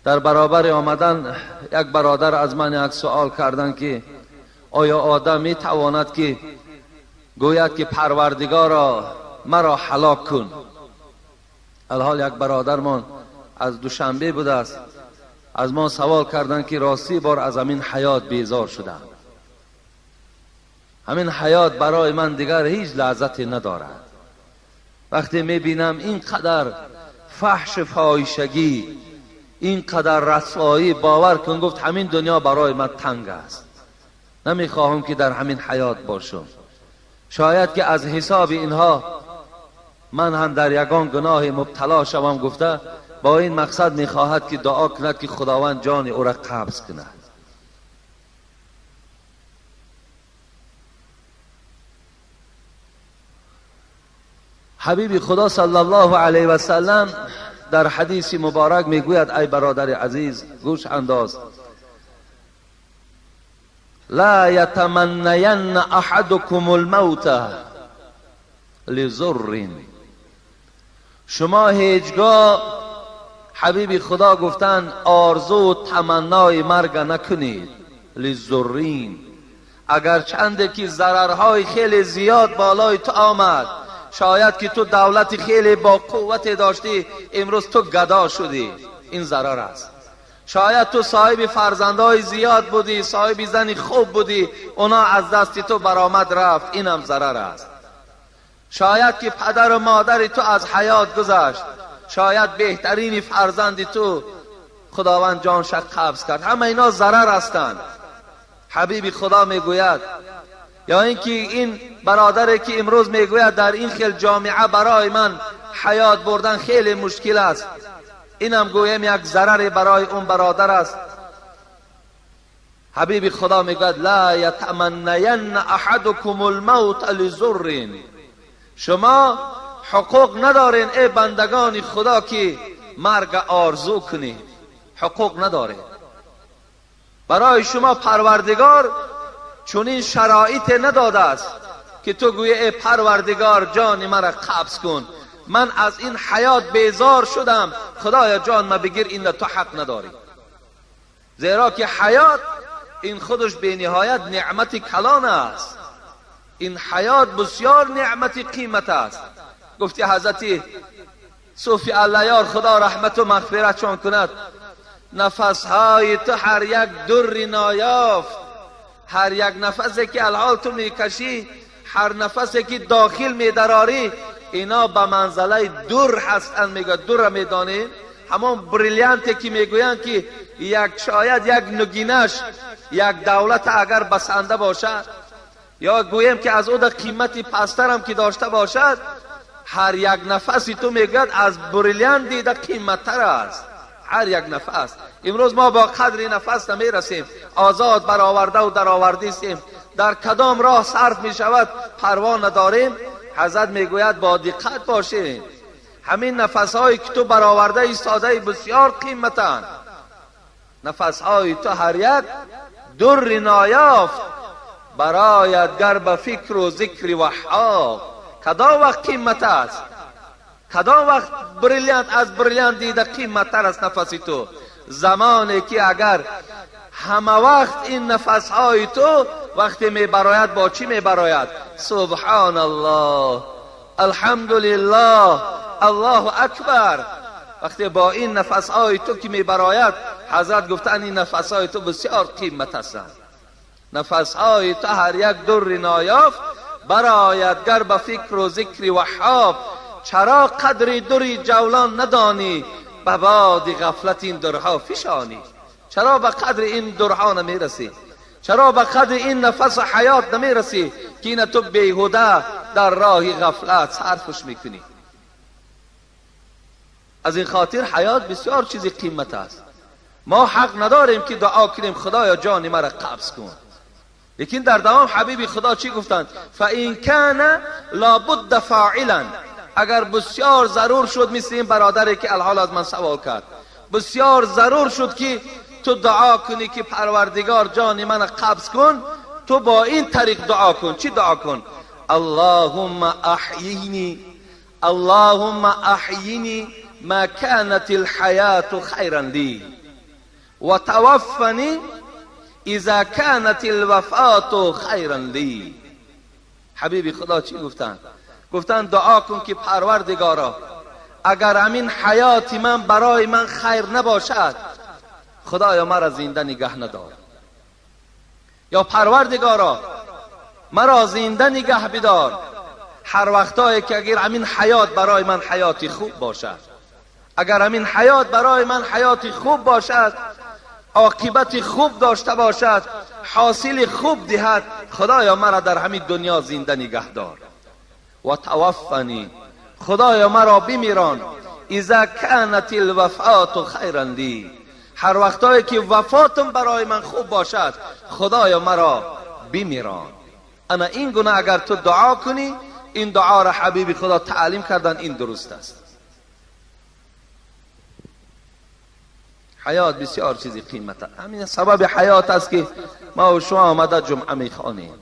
Дар баробари омадан як бародар аз ман як суол карданд, ки оё одам метавонад ки гӯяд ки Парвардигоро маро ҳалок кун? Алҳол як бародармон аз Душанбе будааст, аз мо савол карданд, ки ростӣ бор аз ҳамин ҳаёт безор шудам, ҳамин ҳаёт барои ман дигар ҳеҷ лаззате надорад. Вақте мебинам ин қадар фаҳш фоҳишагӣ, ин қадар расвоӣ, бовар кун, гуфт, ҳамин дунё барои ман танг аст, намехоҳам ки дар ҳамин ҳаёт бошам. Шояд ки аз ҳисоби инҳо ман ҳам дар ягон гуноҳи мубтало шавам, гуфта бо ин мақсад мехоҳад ки дуо кунад ки Худованд ҷони ӯро қабз кунад. Ҳабиби Худо саллаллоҳу алайҳи васаллам дар ҳадиси муборак мегӯяд: ай бародари азиз, гӯш андоз, ла ятаманнаянна аҳадукум алмавта лизуррин. Шумо ҳеҷгоҳ, ҳабиби Худо гуфтанд, орзу таманнои марг накунед. Лизуррин, агарчанде ки зарарҳои хеле зиёд болои ту омад, шояд ки ту давлати хеле бо қуввате доштӣ, имрӯз ту гадо шудӣ, ин зарар аст. Шояд ту соҳиби фарзандҳои зиёд будӣ, соҳиби зани хуб будӣ, оно аз дасти ту баромад рафт, инам зарар аст. Шояд ки падару модари ту аз ҳаёт гузашт, шояд беҳтарини фарзанди ту Худованд ҷонша қабз кард, ҳама ино зарар ҳастанд. Ҳабиби Худо мегӯяд, ё инки ин бародаре ки имрӯз мегӯяд дар ин хел ҷомеа барои ман ҳаёт бурдан хеле мушкил аст, инам гӯем як зараре барои он бародар аст. Ҳабиби Худо мегӯяд: ла ятаманнаянна аҳадукум алмавта лизуррин. Шумо ҳуқуқ надорен, эй бандагони Худо, ки марг орзу кунед, ҳуқуқ надоред. Барои шумо Парвардигор чунин шароите надодааст ки ту гӯӣ: эй Парвардигор, ҷони маро қабз кун, ман аз ин ҳаёт безор шудам, Худоё ҷон ма бигир, инро ту ҳақ надорӣ. Зеро ки ҳаёт ин худаш бениҳоят неъмати калон аст, ин ҳаёт бисёр неъмати қимат аст. Гуфти ҳазрати Суфи Аллаёр, Худо раҳмату мағфиратшон кунад, нафасҳои ту ҳар як дурри ноёфт, ҳар як нафасе ки алҳол ту мекашӣ, ҳар нафасе ки дохил медарорӣ, ино ба манзалаи дур ҳастанд. Мегӯяд дурра медонем, ҳамон бриллианте ки мегӯянд ки як шояд як нугинаш як давлат агар басанда бошад, ё гӯем ки аз ӯ қимати пасттарам ки дошта бошад, ҳар як нафаси ту мегӯяд аз бриллиант дида қиматтар аст. Ҳар як нафас. Имрӯз мо бо қадри нафас намерасем, озод баровардаву даровардистем, дар кадом роҳ сарф мешавад парво надорем. Ҳазрат мегӯяд бо диққат бошед, ҳамин нафасҳое ки ту бароварда истодаи бисёр қиматанд. Нафасҳои ту ҳар як дурри ноёфт барояд гар ба фикру зикри Ваҳҳоб. Кадом вақт қимат аст? Кадом вақт бриллиант аз бриллиант дида қиматтар аст нафаси ту? Замоне ки агар ҳама вақт ин нафасҳои ту вақте мебарояд, бо чӣ мебарояд? Субҳаналлоҳ, алҳамдулиллоҳ, Аллоҳу акбар. Вақте бо ин нафасҳои ту ки мебарояд, ҳазрат гуфтанд ин нафасҳои ту бисёр қимат ҳастанд. Нафасҳои ту ҳар як дурри ноёфт барояд гар ба фикру зикри Ваҳҳоб. Чаро қадри дури ҷавлон надонӣ, ба боди ғафлат ин дурҳо фишонӣ? Чаро ба қадри ин дурҳо намерасӣ? Чаро ба қадри ин нафасу ҳаёт намерасӣ ки ина ту беҳуда дар роҳи ғафлат сарфш мекунӣ? Аз ин хотир ҳаёт бисёр чизи қимат аст. Мо ҳақ надорем ки дуо кунем Худоё ҷони маро қабз кун. Лекин дар давом ҳабиби Худо чӣ гуфтанд? Фаин кана лабудда фоилан. Агар бисёр зарур шуд, мисли ин бародаре ки алҳол аз ман савол кард, бисёр зарур шуд ки ту дуо кунӣ ки Парвардигор ҷони маро қабз кун, ту бо ин тариқ дуо кун. Чӣ дуо кун? Аллоҳумма аҳйини, Аллоҳумма аҳйини ма канат алҳаяту хайран ли. و توفنی اذا كانت الوفات خیرا لی. حبیب خدا چی گفتن؟ گفتن دعا کن که پروردگارا، اگر همین حیات من برای من خیر نباشد، خدایا مرا زنده نگه ندار. یا پروردگارا، مرا زنده نگه بدار هر وقتایی که اگر همین حیات برای من حیاتی خوب باشد، اگر همین حیات برای من حیاتی خوب باشد، عاقبت خوب داشته باشد، حاصل خوب دهد، خدایا مرا در همین دنیا زنده نگه دار. و توفنی، خدایا مرا بمیران، اذا كانت الوفات خیرا لی، هر وقتایی که وفاتم برای من خوب باشد، خدایا مرا بمیران. انا این گونه اگر تو دعا کنی، این دعا را حبیب خدا تعلیم کردن، این درست است. حیات بسیار چیزی قیمت است. همین سبب حیات است که ما و شما آمده جمعه میخوانیم.